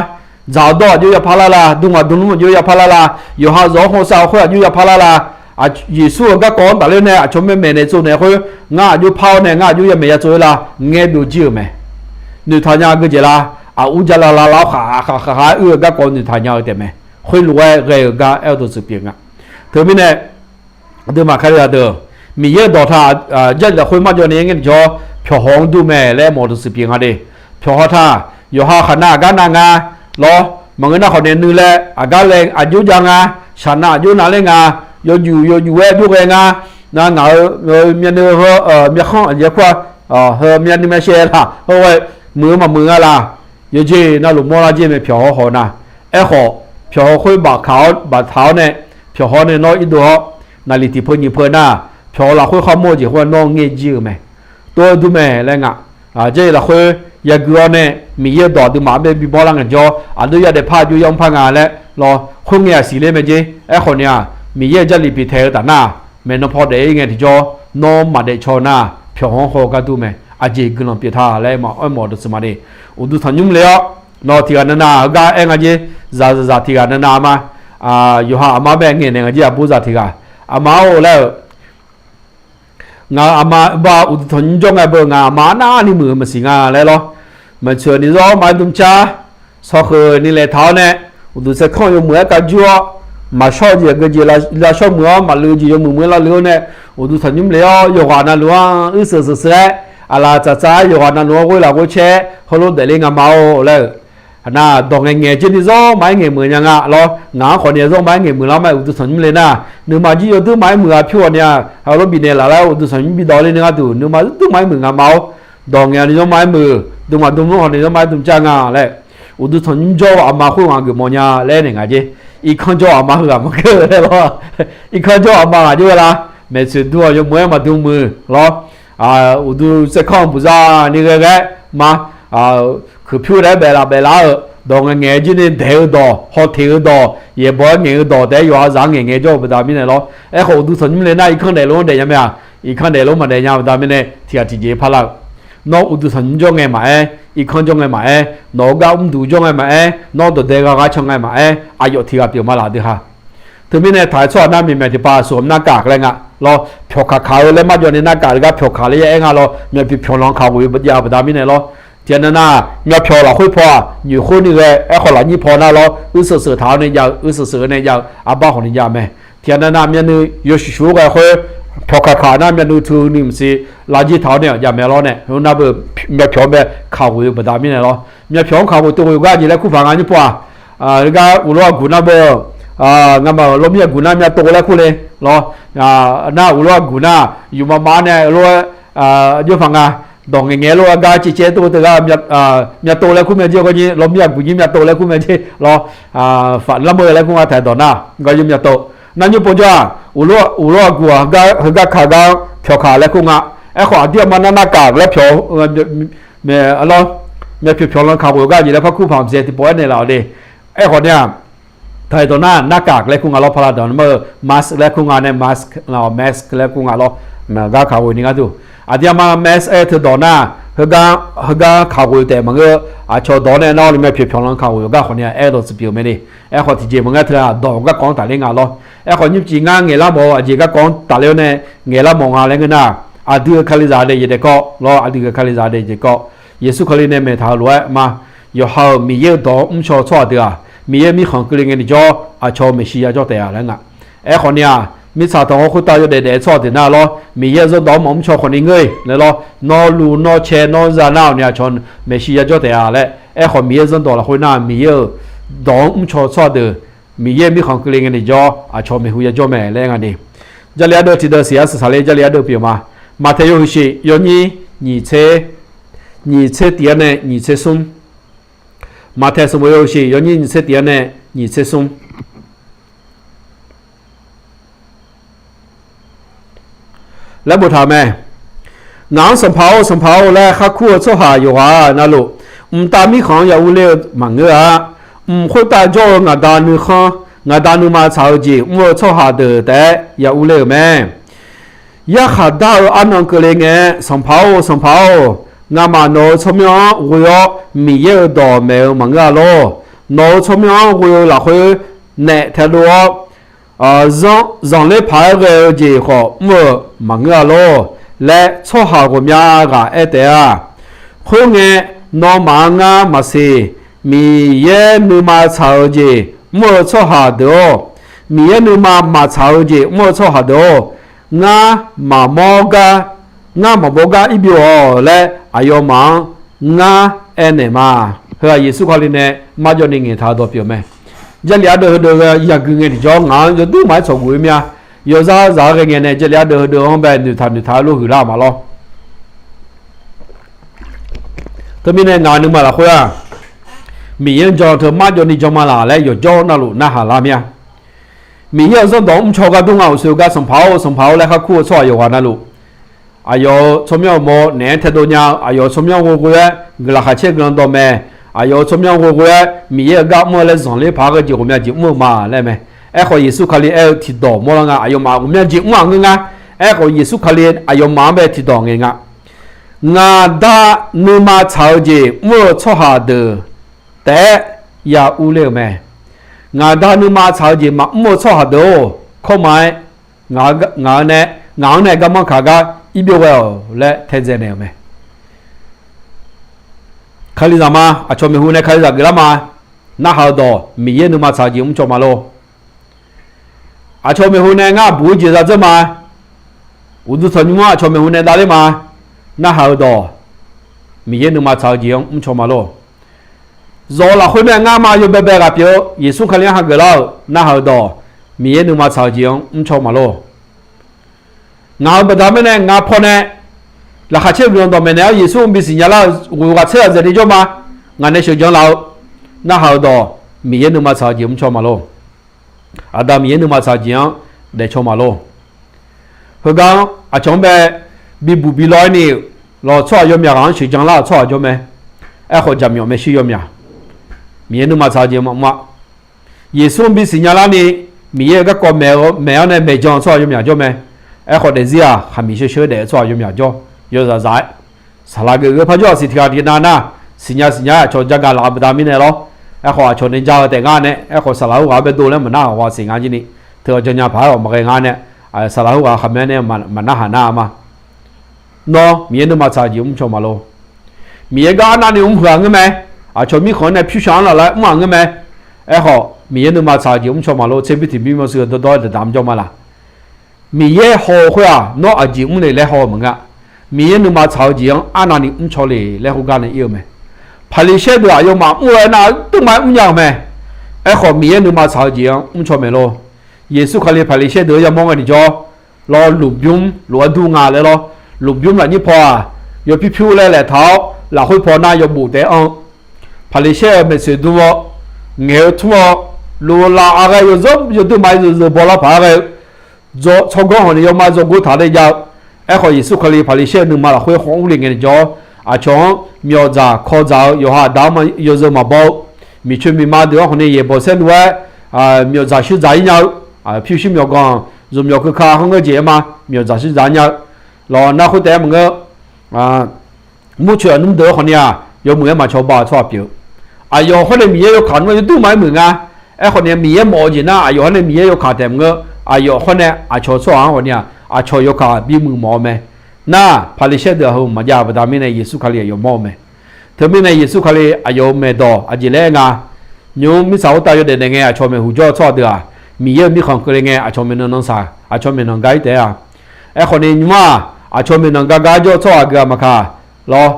dzaq-awr dawr aqjox ya parlar la, dm ngaq dm lmr aqjox ya parlar la, yawqha zawq-anr hawsav-eu khoer aqjox ya parlar la, Yeqsur-euq garkawv-anr tafler nae aqcawq mae maeqnaeq tsovnaeq khoer, ngar aqjox par-awr nae ngar aqjox ya maeq ya tsov-ir la, ngaer byovjir-euq mae. Noeqtaq nya geujeq la, aqur jar la la lar-awr khaqkhaq khaqkhaq-aer oe-eu garkawv noeqtaq nya-eu taef mae. Khoerlof-aer ghae-euq gar aer-eu dawqtsuif pyeuf nga. Teumirnae, aqduimaf kalizaq deuq, Miqyaer-euq dawq taq, Jarlif lafkhoer marjawv ni aer ngae tiqjawr, pyawqhaw-anr dur mae laer mawf-eu dawqtsuif pyeuf nga de. Pyawqhaw taq, yawqha khaqnav aqgar nav nga lawr, maqngeur nar khawf nae nuilaer aqgar laer aqjox jav nga, shaqnav aqjox navler nga, yawjuf yawjuf-aer aqjox ghae nga, na ngaq-euq myavnuiv heu myavkhanr aqjeq-aer kur-a, heu myavnuiv myavshaev laq hawr ghae muiq-eu maqmuiq nga laq, yawjeq navluf mawrlar jer mae pyawqhaw haw nar. Aerkhawf, pyawqhaw khoer bafkaq-awr baftaq-awr nae, pyawqhaw nae nawr irdov-awr, naqliq tiqpeu nyiq peu nar, pyawqhaw lafkhoer kharmawr-eu jeq khoer nawr ngaer jir-eu mae. Tov-aer dur mae laer nga. Jarlif lafkhoer yagui-awr nae, Miqyaer-euq dawq aqduimaf-anr bae bimawr lar ngae jawr, aqjox ya daefpar aqjox ya mr par nga laer lawr, khoerngae aqsiq ler mae jer. Aerkhawf ni-aq, Miqyaer-euq Jarlif pyeuf taeq-eu taf nar, maeqnan paw daef-ir ngae tiqjawr, nawr maqdaef caw nar, pyawqhaw-anr haw gar dur mae. Aqjeq guiqlanq pyeuf ta laer aermawf-eu dawqtsuif ma de. Uqduq tanqnymr le-awr, nawq tiq ghaq navnav heugar aer nga jer, zaqzaq tiq ghaq navnav ma. Yawqha aqma bae ngaeqnaeq nga jer, aqbur zaq tiq ghaq. Aqma-or laer-euq, ngaq aqma ba uqduq tanqnymr jawr nga beu, ngaq aqma arnavni muiq-eu maqsiq nga laer lawr. Maeqtsoeq ni zawr maqaer dm car, sawkhoeq ni laeq taq-awr nae, uqduq saerkanr yawmuiq-aer kajur-awr, maqshawr-eu jeq aqgeu jeq lavshawr muiq-awr, maqluiv-eu jeq yawmuiq muiq-aer lavluiv-awr nae, uqduq tanqnymr le-awr yawqghaq navluf-anr uir seuq seuq seuq-aer, aqlaf tsaqtsaq-aer yawqghaq navluf-anr ghoer laf ghoer caer heulof daefle nga ma-or laer-euq. Aqnav dawq ngaeqngaeq jir ni zawr maqaer ngaeqmuiq nya nga lawr, ngaq-anr khawf ni zawr maqaer ngaeqmuiq lar ma-aer uqduq tanqnymr le nar, nuima jir yawdur maqaer muiq-a pyur-awq ni-a, heulof bifnaeq laf laer uqduq tanqnymr bi dawq le ni gharduq nuima yawdur maqaer muiq nga ma-or. Dawq ngaeq ni zawr maqaer muiq, dm ngaq dm lmr khawf ni zawr maqaer dm car nga laer, uqduq tanqnymr jawr-eu aqma khoerghaq geufmawf nya laer naeq nga jer. Irkanr jawr-eu aqma heughaq maqgeur laer lawr. Irkanr jawr-eu aqma ghaq jov-aer la, maeqtsoeq dm-awq yawmuiq-aer maqdm muiq lawr. uqduq tsaerkanr-eu buqza ni ghae ghae ma, kuiqpyur naeq-aer baeflaf baeflaf-euq dawq ngaeqngaeq-aer jir ni daeq-eu dawq, hawteq-eu dawq, yaeqbawq-aer ngaeq-eu dawq taef-aer yawqha zaq-anr ngaeqngaeq jawr-eu baqda mirnae lawr. Aerkhawf uqduq tanqnymr le nar irkanr daefluf-anr daefnya mae-aq, irkanr daefluf-anr maqdaef nya baqda mirnae tiqghaq tiqjeq parlar-eu. Nawr uqduq tanqnymr jawr ngae maqaer, irkanr jawr ngae maqaer, nawq-eu gar mrduq jawr ngae maqaer, nawr dawqdae gha gha can ngae maqaer, aqyawf tiqghaq pyeuf ma laf dui ha. Teumirnae taq-aer tsawrhaq nar myaqmyaq tiqpav aqsur-anr narkaf laer nga lawr. Pyawqkaq kaq-eu laer marjawv ni narkaf gar pyawqkaq laer ya aer nga lawr. Myavpyawq pyawqlanq kaq ghof-eu jav baqda mirnae lawr. Tiqghaq nar nar, myavpyawq lafkhoer paw-aq nyoeqkhoer ni ghae aerkhawf lafnyir paw nar lawr, uirseuq seuq taq-awr nae jav-eu, uirseuq seuq-eu nae jav-eu, arbar khawf ni jav mae. Tiqghaq nar nar myavnuiv yawshuif shuif-aer ghae khoer, pyawqkaq kaq nar myavnuiv teu ni maqsiq, lavjir taq-awr nae jav mae lawr nae, nar beu myavpyawq-anr bae kaq ghof-eu baqda mirnae lawr. Myavpyawq-anr kaq ghof tov ghof-eu gar jeq laer kur paq nga nyir paw-aq, heugar uqlof aqguq nar beu, ngamaf-euq lawrmir aqguq nar myavtov laer kur le lawr. Nar uqlof aqguq nar yufmav mav-aer nae lof-aer jawr paq nga. Dawq ngaeqngaeq lof-aer gar caevcaev tov teugar myavtov laer kur mae jer, gawr nyir lawrmir aqguq nyir myavtov laer kur mae jer lawr. Faq lar meuq laer kur nga taq-aer dawq nar gawr yawr myavtov. Nar nymr pov jawr-aq, uqlof aqguq-aq heugar kaq gar pyawqkaq laer kur nga. Aerkhawf aqdir aqma nar narkaf laer pyawq lawr. Myavpyawq pyawqlanq kaq ghof-eu gar jeq laer par kur paq mqdzae tiqpov-aer naeqlaf-awq de. Aerkhawf nae-aq, taq-aer dawq nar narkaf laer kur nga lawr, paqlaq dawq nar meuq mask laer kur nga nae mask, mask laer kur nga lawr. Gar kaq ghof ni ngar duq. Aqdir aqma mask aer teu dawq nar, heugar kaq ghof-eu taef maqngeur. Aqcawq dawq nae nar-awr ni myavpyawq pyawqlanq kaq ghof-eu gar khawf ni-aq aer dawq tsuif pyeuf-eu mae de. Aerkhawf tiqjeq maqngeur teu-aq dawq gar kawv-anr tafler nga lawr. Aerkhawf nymrcif ngar ngaeqlar mawf-eu aqjeq gar kawv-anr tafler-awr nae ngaeqlar mawf nga laer ngeur nar, aqdui-euq Kalizaq daef jeq daef kawv lawr, aqdui-euq Kalizaq daef jeq kawv. Yeqsur Kali nae maeqtaq-eu lof-aer ma, yawqha-euq Miqyaer-euq dawq-anr mrcaw-eu tsawrhaq deuq-aq, Miqyaer-euq mirkhanq keuvle ngae ni jawr aqcawq-eu Meqsiya jawr taef-a laer nga. Aerkhawf ni-aq, mirtsaq tanqkhawr khoertav yawdaef daef-aer tsawrhaq deuq nar lawr, Miqyaer-euq zanrdawq-anr maqmr caw khawf ni ngeur-iq laer lawr, nawr luv nawr cae nawr za nar-awq ni aqcawq Meqsiya jawr taef-a laer. Aerkhawf Miqyaer-euq zanrdawq lafkhoer nar Miqyaer-euq dawq-anr mrcaw-eu tsawrhaq deuq, Miqyaer-euq mirkhanq keuvle ngae ni jawr aqcawq maeqhu yajawr mae laer aer nga ni. Jarlif ardeuv tiqdeuv siq-aer saqsaqler Jarlif ardeuv pyeuf ma. Maqtaeq yawhuiq shiq yawnyir nyiq tser, nyiq tser tif-aer nae nyiq tser smr. Maqtaeq sanqbof yawhuiq shiq yawnyir nyiq tser tif-aer nae nyiq tser smr laer boftaq-euq mae. Ngaq-anr Sanqpaq-or, Sanqpaq-or laer khar kur-eu tsawrhaq yawqghaq navluf, mqtav mirkhanq-anr ya urler-eu maqngeur-a. Mq khoertav jawr-eu ngaq Da nuikhanr, ngaq Da nuima tsaq-eu jeq mr-eu tsawrhaq deuq taef-aer ya urler-euq mae. Yarkhaq dar-eu arnan keuvle ngae-aer, Sanqpaq-or, Sanqpaq-or, ngamaf nawq-euq tsawrmyanr-anr ghoe-awr Miqyaer-euq dawq maeq-eu maqngeur-a lor. Nawq-euq tsawrmyanr-anr ghoe-eu lafkhoer naef taedov-awr, zanqler paq-aer ghae-eu jeq khawf mr-euq maqngeur-a lor laer tsawrhaq ghawqmya ghaq aer taef-a. Khoerngae, nawmaf-anr ngar maqsiq. Miqyaer nuima tsaq-eu jeq mr-eu tsawrhaq deuq-or, Miqyaer nuima maqtsaq-eu jeq mr-eu tsawrhaq deuq-or, ngar maqmawr gar, ngar maqmawr gar ir byov-awq laer aqyawfmaf-anr ngar aernaeq ma. Heu-aq Yeqsur Kali nae marjawv ni ngaeqtaq-eu dawq pyeuf mae. Jarlif ardeuv heudeuv ghae yagui ngae tiqjawr ngaq-anr yawdur maqaer tsawqguf-ir mir-a. Yawzar zaq-aer ghae ngae nae Jarlif ardeuv heudeuv-anr bae noeqtaq noeqtaq-aer lof huiqlar-eu ma lawr. Teumirnae ngaq nuima lafkhoer-aq, Miqyaer-anr jan teu marjawv ni jan ma laq laer yawqjawr navluf narhaq lar mir-a. Miqyaer-euq zanrdawq mrcaw gar dur nga uqshoe gar Sanqpaq-or, Sanqpaq-or laer khar kur-eu tsawrhaq yawqghaq navluf, aqyawf-euq tsawrmyanr-euq mawr naeq-aer taedov nya, aqyawf-euq tsawrmyanr ghoeghoe-aer guiqlanq khaqcaer guiqlanq dawqmaeq, aqyawf-euq tsawrmyanr ghoeghoe-aer Miqyaer-euq gar mr-eu laer zanqler paq-aer ghae jeq ghawqmya jeq mr-eu ma laer mae. Aerkhawf Yeqsur Kali aer-eu tiqdawq mawrlar nga, aqyawfmaf ghawqmya jeq mr-aq ngeur nga. Aerkhawf Yeqsur Kali aqyawfmaf-anr bae tiqdawq ngaeq nga. Ngaq Da nuima tsaq-eu jeq mr-eu tsawrhaq deuq taef-aer ya urler-euq mae. Ngaq Da nuima tsaq-eu jeq maqmr-eu tsawrhaq deuq-or, kawrma-aer ngaq-anr nae, ngaq-anr nae garmanr kaq gar ir byov ghae-awq laer taedzae naeq-euq mae. Kalizaq ma, aqcawq maeqhu nae Kalizaq geuflar ma. Narhaq-eu dawq Miqyaer nuima tsaq-eu jeq mrcaw ma lor. Aqcawq maeqhu nae ngar buq-eu jeq zadzeur ma. Uqduq tanqnymr-anr aqcawq maeqhu nae davler ma. Narhaq-eu dawq Miqyaer nuima tsaq-eu jeq-anr mrcaw ma lor. Zawq-eu lafkhoer nae ngar ma yawbae bae ghaq pyeuf-eu Yeqsur Kali-anr hageuf lar-euq narhaq-eu dawq Miqyaer nuima tsaq-eu jeq-anr mrcaw ma lor. Ngaq-euq baqda mirnae ngaq pawnae laqkhaq caer guiqlanq dawqmaeq naeq-awr Yeqsur-anr bisiq nya lar-euq ghoeq ghaq tser ghaq zaeqni jawr ma. Ngaq nae sheuqjan laf-eu narhaq-eu dawq Miqyaer nuima tsaq-eu jeq mrcaw ma lor. Aqda Miqyaer nuima tsaq-eu jeq-anr daefcaw ma lor. Heugar-anr aqcawq-anr bae bibuq bi law-aer ni, lawq, tsawrhaq yawmyaq ghaq-anr sheuqjan lar-euq tsawrhaq jawr mae. Aerkhawf, jaqmyawf maershuir yawmyaq, Miqyaer nuima tsaq-eu jeq maqmr-a. Yeqsur-anr bisiqnya larni, Miqyaer-euq garkawv maeq-eu maeq-anr nae maeqjan-eu tsawrhaq yawmyaq jawr mae. Aerkhawf, daefzir-aq, khaqmiq sheuq sheuq-aer daef-eu tsawrhaq yawmyaq jawr, yawzaq zaq-aer, saqlaq geuf geur par jawr-aq siq tiq ghaq tiq nar nar, siqnya siqnya-aer aqcawq ja gaq laf-eu baqda mirnae lawr. Aerkhawf, aqcawq nae ja-eu taef ngar nae, aerkhawf, saqlaq khoerghaq-anr baedov laer maqnar-aq, ghawqha siq nga jir ni, teu-awq janya paq-aer-awq maqghae nga nae, saqlaq khoerghaq khaqmae nae maqnar haq nar-a ma. Nawr Miqyaer nuima tsaq-eu jeq mrcaw maqlor. Miqyaer gar arnavni mr huiq-aq ngeur mae. Aqcawq mirkhanq-anr nae pyursha-anr laf laer mr-aq ngeur mae. Aerkhawf, Miqyaer nuima tsaq-eu jeq mrcaw maqlor. Tserbir tiqbir mawrshuif-eu dawrdawr-aer daqdaq mr jawr ma laq. Miqyaer haw-eu khoer-aq, nawr aqjeq mr le laer haw-eu maqngeur-a. Miqyaer nuima tsaq-eu jeq-anr arnavni mrcaw le laer khoergar nae ir-eu mae. Paqliqsaer deuq aqyawfmaf mr-eu aernar, aqduimaf-aer mrnya-euq mae. Aerkhawf, Miqyaer nuima tsaq-eu jeq-anr mrcaw maeq lor. Yeqsur Kali Paqliqsaer deuq-anr yamawr ngae ni jawr, lawr, lmqbymr lof-aer dur nga laer lawr. Lmqbymr lafnyir paw-aq, yawpyur pyur laer laeqtaq-awr, lafkhoer paw nar yawbof taef-aer anr-eu. Paqliqsaer-euq maeqtsoeq dm-awr, ngaeq-eu tmr-awr, lov lav-a ghae yawzanr yawdui ma-aer zeuzeuvbaw lar paq-aer ghae-eu tsawrganr hawq ni yawma dzawgor taq laer jav-eu. Aerkhawf, Yeqsur Kali Paqliqsaer-euq nuima lafkhoer khanq urle ngae ni jawr, aqcawq-anr myawfdzaq kawdzaq-eu yawqha aqda-anr yawzeu maqbaw-eu, miqcoeq miqma deuq-anr khawf ni yaeqbawq saerlu-aer myawfdzaq shuirdzaq-ir nya-eu, pyurshuir myawqganq zmqmyawq keuka khanr ngeur jeq-aer ma myawfdzaq shuirdzaq-ir nya-eu. Lawq, nar khoertaef-aer maqngeur, murcoeq aqnmr deuq-anr khawf ni-aq, yawmuiq-aer maqcawba-eu tsawrhaq pyeuf-eu. Aqyawf hawr nae Miqyaer yawkaq nmr yawduq ma-aer muiq nga. Aerkhawf ni Miqyaer mawf-eu jeq nar, aqyawf hawr nae Miqyaer yawkaq taef maqngeur, aqyawf hawr nae aqcawq tsawrhaq-anr khawf ni-aq, aqcawq yawkaq bimui mawf-eu mae. Nar, Paqliqsaer deuq heuq maqjav-eu baqda mirnae Yeqsur Kali aqyawf mawr-eu mae. Teumirnae Yeqsur Kali aqyawf-euq maeqdawq aqjeq laer nga. Nymr mirtsaq khoertav yawdaef daef ngae aqcawq maeqhu jawr-eu tsawrhaq deuq-aq, Miqyaer-euq mirkhanq keuvle ngae aqcawq maeqnan nan saq, aqcawq maeqnan gar-ir taef-a. Aerkhawf ni nymr-aq, aqcawq maeqnan gar gar jawr-eu tsawrhaq gui-aq maqkaq, lawr,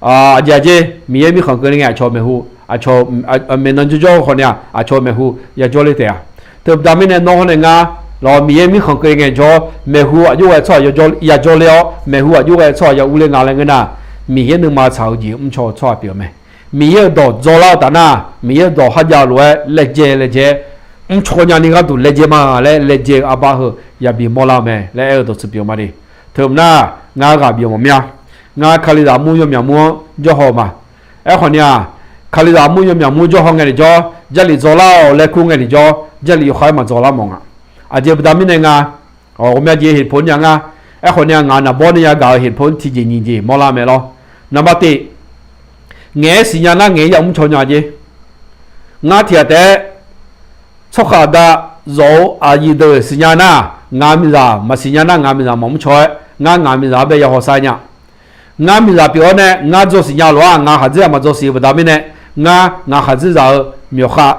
aqjeq aqjeq Miqyaer mirkhanq keuvle ngae aqcawq maeqhu, aqcawq maeqnan jawrjawr-eu khawf ni-aq, aqcawq maeqhu yajawr ler taef-a. Teu baqda mirnae nawr hawr nae ngar, lawr, Miqyaer mirkhanq keuvle ngae jawr, maeqhu aqjox ghae tsawrhaq yajawr ler-awr, maeqhu aqjox ghae tsawrhaq ya urler nga laer ngeur nar, Miqyaer nuima tsaq-eu jeq mrcaw-eu tsawrhaq pyeuf-eu mae. Miqyaer-euq dawq dzawlar-eu taf nar, Miqyaer-euq dawq kharjav lof-aer laejae laejae, mrcaw nyani gharduq laejae ma laer laejae-eu arbar heu yabi mawrlar-eu mae laer aer-eu dawqtsuif pyeuf-eu ma de. Teu nar, ngar ghaq bif mawf mir-a. Ngar Kalizaq mur yawmyaq mur-anr jawr haw-eu ma. Aerkhawf ni-aq, Kalizaq mur yawmyaq mur jawr haw ngae tiqjawr, Jarlif dzawlar-awq laer kur ngae tiqjawr, Jarlif yawkhav-aer maqdzawlar mawf nga. Aqjeq baqda mirnae nga, ghawqmya jeq heqpov nya nga. Aerkhawf ni-aq, ngaq naqbawr ni yagaq-euq heqpov tiqjeq nyiq jeq mawrlar mae lawr. Naqba teq, ngaeq-aer siqnya nar ngaeq-aer yamr caw nya jeq. Ngar tiq ghaq taef-aer tsawrkhav aqda zawq-eu aqyuif deuq siqnya nar, ngaq miqzaq maqsiqnya nar ngaq miqzaq maqmr caw-aer, ngar ngaq miqzaq-anr bae ya hawsav nya. Ngar miqzaq pyeuf-awr nae ngar dzaw siqnya lof-aer ngaq khaqdzer-aq maqdzaw siq-eu baqda mirnae, ngar ngaq khaqdzerzaq-eu myawqkhav,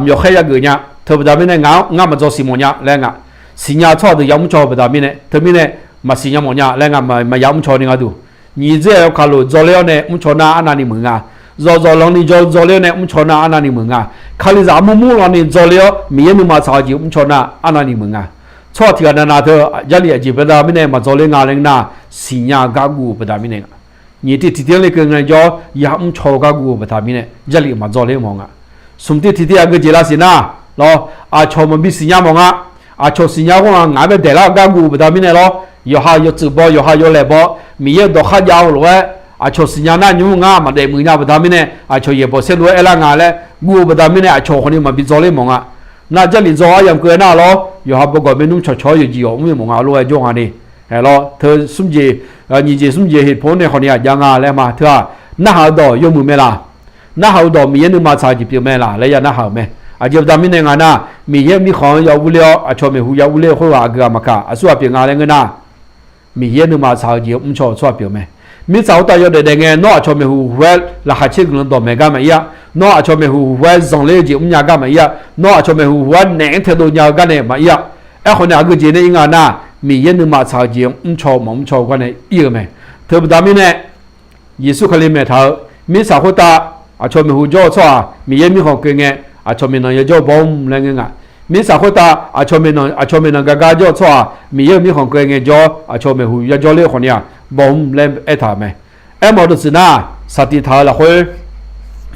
myawqkhaer yageuf nya. Teu baqda mirnae ngaq-anr ngar maqdzaw siq mawf nya laer nga. Siqnya tsawrhaq deuq yamr caw-eu baqda mirnae, teumirnae maqsiqnya mawf nya laer nga, maqya mr caw ni gharduq. Nyiq dzer-aq yawkaq lof dzawler-awr nae mr caw nar arnavni muiq nga. Zawqzawq lanni dzawler-awr nae mr caw nar arnavni muiq nga. Kalizaq murmur lanni dzawler-awr Miqyaer nuima tsaq-eu jeq mr caw nar arnavni muiq nga. Tsawrhaq tiq ghaq navnav teu Jarlif aqjeq baqda mirnae maqdzawler nga laer nar, siqnya-eu gar guv-eu baqda mirnae nga. Nyiq tiv tiqtiv-anr lekeuv ngaejawr yamr caw-eu gar guv-eu baqda mirnae Jarlif maqdzawler mawf nga. Smq tiv tiqtiv aqgeu jeq lavsiq nar, lawr, aqcawq maqbi siqnya mawf nga. Aqcawq siqnya ghoer nga ngaq-anr bae daeqlar-eu gar guv-eu baqda mirnae lawr, yawqha yawtsuif baw yawqha yawlaeq baw, Miqyaer-euq dawq kharjav-eu lof-aer aqcawq siqnya nar nymr ngar maqdaef muiq nya baqda mirnae, aqcawq yaeqbawq saerlu-aer aerlar nga laer guv-eu baqda mirnae aqcawq khawf ni maqbi dzawler mawf nga. Nar Jarlif dzaw-awr yamq keuv-aer nar lawr, yawqha bawgawq maernmr cawqcawq-awr yawqjeq yawq mr-eu mawf nga lof-aer jawr nga ni. Aer lawr, teu smr jeq, nyiq jeq smr jeq heqpov nae khawf ni-aq jav nga laer ma teu-aq, narhaq-eu dawq yawmuiq mae laq. Narhaq-eu dawq Miqyaer nuima tsaq-eu jeq pyeuf mae laq laer ya narhaq-euq mae. Aqjeq baqda mirnae nga nar, Miqyaer mirkhanq-anr ya urler-awr aqcawq maeqhu ya urler-eu khoerghaq aqgeu-aq maqkaq aqsur ghaq pyeuf nga laer ngeur nar, Miqyaer nuima tsaq-eu jeq mr caw-eu tsawrhaq pyeuf mae. Mirtsaq khoertav yawdaef daef ngae nawr aqcawq maeqhu hu-aer laqkhaq caer guiqlanq dawqmaeq gar maqir-a. Nawr aqcawq maeqhu hu-aer zanqler-eu jeq mrnya gar maqir-a. Nawr aqcawq maeqhu hu-aer naeq-anr taedov nya-eu gar nae maqir-a. Aerkhawf nae aqgeu jeq nae ir nga nar, Miqyaer nuima tsaq-eu jeq mr caw maqmr caw-eu gar nae ir-eu mae. Teu baqda mirnae, Yeqsur Kali maeqtaq-eu, mirtsaq khoertav aqcawq maeqhu jawr-eu tsawrhaq Miqyaer mirkhanq keuv ngae, aqcawq maeqnan yajawr-eu bawr mr laer ngeur nga. Mirtsaq khoertav aqcawq maeqnan gar gar jawr-eu tsawrhaq Miqyaer-euq mirkhanq keuv ngae jawr, aqcawq maeqhu yajawr ler-eu khawf ni-aq, bawr mr laer aertaq-euq mae. Aermawf-eu dawqtsuif nar, saqtiq taq-eu lafkhoer,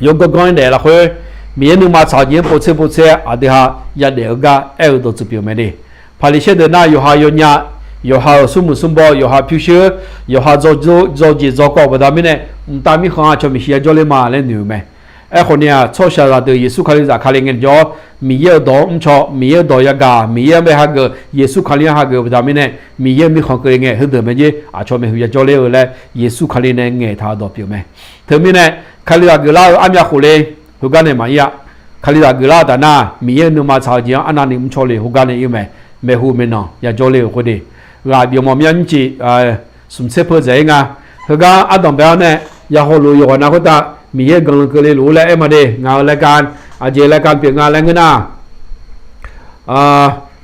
yawganr ganr-ir daef lafkhoer, Miqyaer nuima tsaq-eu jeq-anr povtser povtser aqdui ha yadaef-eu gar aer-eu dawqtsuif pyeuf mae de. Paqliqsaer deuq nar yawqha yawnya, Yawqha-euq smrmuiq smrbaw, yawqha pyurshuir, yawqha dzaw, dzaw jeq dzaw kawv baqda mirnae, mqtav mirkhanq-anr aqcawq maeqshi ya jawrler ma laer noeq-euq mae. Aerkhawf ni-aq, tsawrshaqzaq deuq Yeqsur Kali zaf Kali ngae jawr, Miqyaer-euq dawq-anr mrcaw, Miqyaer-euq dawq yagaq, Miqyaer-anr bae hageuf, Yeqsur Kali-anr hageuf-eu baqda mirnae, Miqyaer-euq mirkhanq keuvle ngae heudeuq mae jer, aqcawq maeqhu ya jawrler-eu laer Yeqsur Kali nae ngaeqtaq-eu dawq pyeuf mae. Teumirnae, Kalizaq geuflar-eu armyav khof le, heugar nae maqir-a. Kalizaq geuflar-eu taf nar, Miqyaer-euq nuima tsaq-eu jeq-anr arnavni mrcaw le heugar nae ir-eu mae. Maeqhu maeqnan ya jawrle-euq khoerde, ghaq byawq mawq myanr nymrcif smq tser peu dzaeq-ir nga. Heugar ardanq bae-awr nae, ya hawluf-eu yawqghaq na khoertav Miqyaer-euq guiqlanq keuvle luf-ur laer aer ma de. Ngaq-euq รายการ, aqjeq รายการ pyeuf nga laer ngeur nar,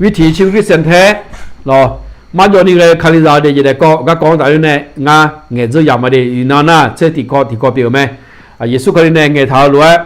วิถีชีวิต Christian tae lawq, marjawv ni ghae-eu Kalizaq-eu daefjeq daefkawv garkawv-anr tafler nae ngar ngaeqdzeur yaq ma de. Iqnan nar tser tiqkawv tiqkawv pyeuf-eu mae. Yeqsur Kali nae ngaeqtaq-eu lof-aer,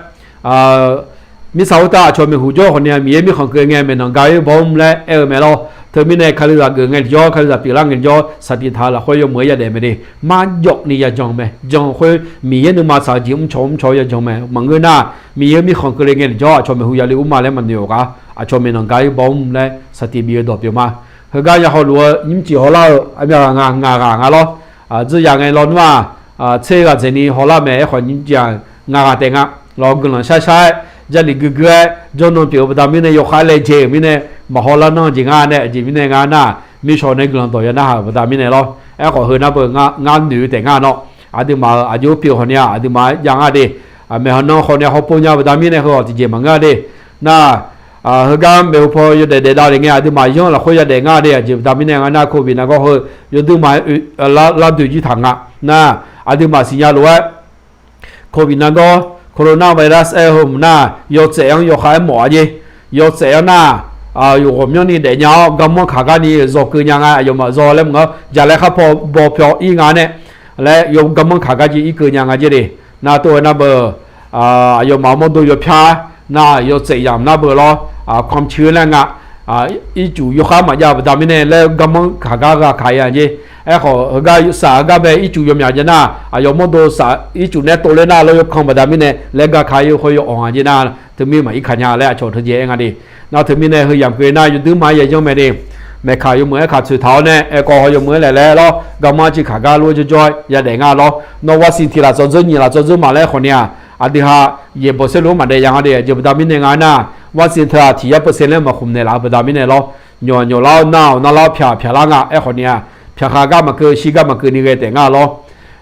mirtsaq khoertav aqcawq maeqhu jawr khawf ni-aq, Miqyaer mirkhanq keuv ngae maeqnan ga-ir baw mr laer aer-eu mae lawr. Teumirnae Kalizaq geuf ngae tiqjawr, Kalizaq pyeuflar ngae tiqjawr, saqtiq taq-eu lafkhoer yawmuiq-aer yadaef mae de. Marjawv ni yajan mae. Jan khoer Miqyaer nuima tsaq-eu jeq mrcaw mrcaw-awr yajan mae. Maqngeur nar, Miqyaer mirkhanq keuvle ngae tiqjawr aqcawq maeqhu yale ur ma laer maqnoeq-awq gar, aqcawq maeqnan ga-ir baw mr laer saqtiq bif-eu dawq pyeuf ma. Heugar ya hawluf-eu nymrcif hawlar-eu armyav ghaq nga, ngaq ghaq nga lawr. Dzeur yaq ngae lawnmr-aq, tser ghaq dzaeqni hawlar mae. Aerkhawf nymrcif-aq, ngaq ghaq taef nga. Lawq, guiqlanq shar shar-aer, jarlif guiqguiq-aer jawrnan pyeuf-eu baqda mirnae, yawkhav laejae-euq mirnae, maqhaw lar nanr jeq nga nae, aqjeq mirnae nga nar, mirshawq nae guiqlanq dawq ya narhaq-euq baqda mirnae lawr. Aerkhawf heu nar beu ngar noeq-eu taef nga nawr, aqduimaf-euq aqjox pyeuf khawf ni-aq, aqduimaf-aer jav nga de. Maeqhaw nan khawf ni hawpov nya baqda mirnae heu-awq tiqjeq maqngeur de. Nar, heugar maeqhu paw yawdaef daef davle ngae, aqduimaf yanr lafkhoer yadaef nga de. Aqjeq baqda mirnae nga nar, โควิด nargawr heu yawduimaf-aer lar doeq jir taq nga. Nar, aqduimaf siqnya lof-aer โควิด nargawr, coronavirus aer-eu heu mq nar, yawtsaef-anr yawkhav-aer mawf-a jer. Yawtsaef-anr nar, yawqghawq myanrni daefnya-awr garmanr kaq garni zawkeuv nya nga. Aqyawfmaf zaw laer maqngeur, jaqlaer khar paw baw pyawq ir nga nae laer, yawgarmanr kaq gar jir irkeuv nya nga jer de. Nar tov-aer nar beu, aqyawfmaf-euq mawrdo yawpyar nar, yawtsaef yamq nar beu lawr, ความชื้น laer nga. Ircuf yawkhav maqjav baqda mirnae laer garmanr kaq gar ghaq kaq-ir-a jer. Aerkhawf heugar saf-eu gar bae ircuf yawmyaq jav nar, aqyawf mawrdo saf ircuf nae tov ler nar lawr yawkan baqda mirnae laer gar kaq-ir-eu khoer yaw-awq nga jer nar, teumir maqir kaq nya laer aqcawq teujeq aer nga de. Nar teumirnae heu yamq keuv nar yawduimaf-aer ya yanr mae de. Maeqkaq yawmuiq-aer kaq tsoeq taq-awr nae, aerkawv haw yawmuiq-aer laeq laer lawr, garmanr civ kaq gar lof-aer jawrjawr-aer yadaef nga lawr. Nawr วัคซีน tiq laf tsawv dzeur nyiq laf tsawv dzeur ma laer khawf ni-aq, aqdui ha yaeqbawq saerlu-anr maqdaef ya nga de. Aqjeq baqda mirnae nga nar, วัคซีน teu-aq tiq yar เปอร์เซ็นต์ laer maqkhmq naeqlaf-eu baqda mirnae lawr. Nyawq nyawqlar-awr nar-awq narlar-awr pyaq pyaqlar nga. Aerkhawf ni-aq, pyaq khav gar maqkeuv shir gar maqkeuv ni ghae taef nga lawr.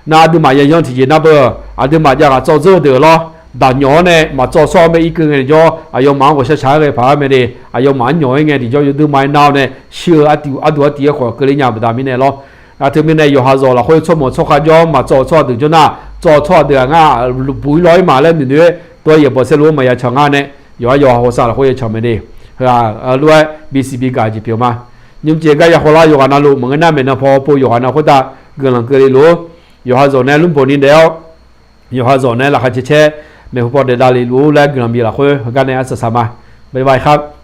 Nar aqduimaf ya yanr tiqjeq nar beu, aqduimaf jav ghaq tsawv dzeur-eu deuq lawr, daq nyawq-awr nae maqtsawv tsawr-awr mae irkeuv ngae tiqjawr, aqyawfmaf-anr ghawqshaq shaq-aer ghae paq-aer mae de. Aqyawfmaf-anr nyawq-aer ngae tiqjawr yawduimaf-aer nar-awr nae shir-eu arduq arduq artiv-aer khawf keuvle nya baqda mirnae lawr. Nar teumirnae yawqha zawq lafkhoer tsawrmawq tsawrkhav jawr-awr maqtsawv-eu tsawrhaq deuq jawr nar, tsawv-eu tsawrhaq deuq-aq ngar buq-ir lawr-ir ma laer noeqnoeq-aer tov-aer yaeqbawq saerlu-anr maqya can ngar nae, yawqha yawqha hawsav lafkhoer ya can mae de. Heu-aq lof-aer bisiq bigaq jeq pyeuf ma. Nymrcif gar ya hawlar yawqghaq navluf maqngeur nar maeqnan paw pov yawqghaq nav khoertav guiqlanq keuvle luf-ur. Yawqha zawq nae lmrboq ni daef-awr, yawqha zawq nae laqkhaq caer caer maeqhu paw daef davle luf-ur laer guiqlanq bif lafkhoer heugar nae arsaq saq ma. Bye bye ครับ.